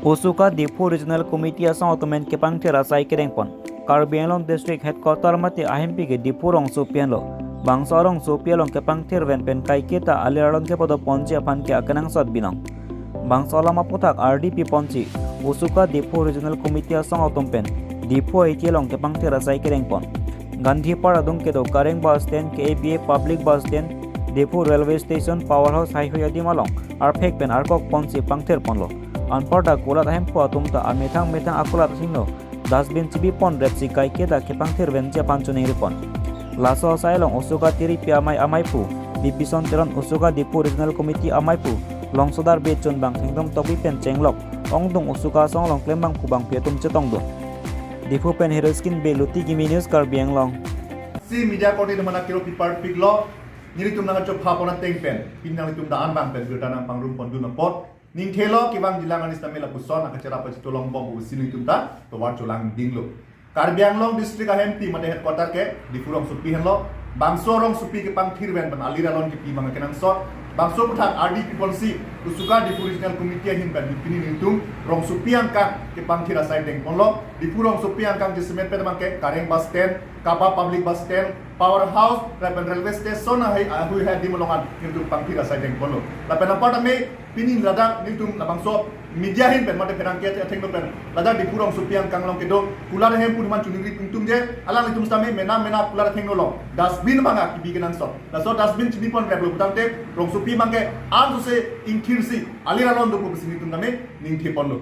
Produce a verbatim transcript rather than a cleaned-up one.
Usuka Diphu Regional Committee asong atum pen kepangthir asai kedengpon. Karbi Anglong District Headquarter mate ahempi ke Diphu rongsopi henlo. Bangso rongsopi along kepangthir ven pen kaiketa alir alon kepadoponji aphan ke akenangsot binong. Bangso alam aputhak ardi piponji Usuka Diphu Regional Committee asong atum pen Diphu aiti along kepangthir asai kedengpon. Gandhi Park adung kedo Kareng Bus Stand, K A B A Public Bus Stand, Diphu Railway Station, Power House haihui adim along arphek pen arkok ponsi pangthir ponlo. Anparta kulat ahemphu atum ta amethang methang akulat hingno dustbin chibi pon repsi kaiketa kepangthir venji aphan choningri pon. Laso asai along Usuka Tiripi amei amei pu, Bibison Teron Usuka Diphu Regional Committee amei pu, Longsodar Bey chunbang Thengdom Tokbi pen chenglok ongdung Usuka asong along klembang pu bangpi atum chetongdun. Diphu pen Heroiskin Bey, Luti Gimi News, Karbi Anglong. Si media korte atum aphan akiro pipar piklo, nelitum nangchopha pon ateng pen, pini nanglitum ta an bang pen birta nangpangrum pondun apot ningthelo. Kevang jilang anis tame lapuson akacherap pachito longbom pusi nelitum ta tovar cholang dinglo. Karbi Anglong District ahempi mate headquarter ke Diphu rongsopi henlo. Bangso rongsopi kepangthir ven pen alir alon kepi abang akenangsot. Bangso aputhak ardi piponsi Usuka Diphu Regional Committee ahin pen pini nelitum rongsopi angkang kepangthir asai dengponlo. Diphu rongsopi angkang jasemet pen abang ke Kareng Bus Stand, Kaba Public Bus Stand, Power House, lapen Railway Station ahai ahui hai adim along an nelitum pangthir asai dengponlo. Lapen apar tame pini ladak nelitum labangso media ahin pen mate pherangke athengno pen ladak Diphu rongsopi angkang along kedo kulat ahemphu atum aphan choningri pon tum je, alanglitum sitame mena mena kulat athengno along dustbin abang kepi kenangsot. Laso dustbin chibi pon replo putangte rongsopi abang ke ansose ingthirsi alir alon dopo pusi nelitum tame ningthe ponlo.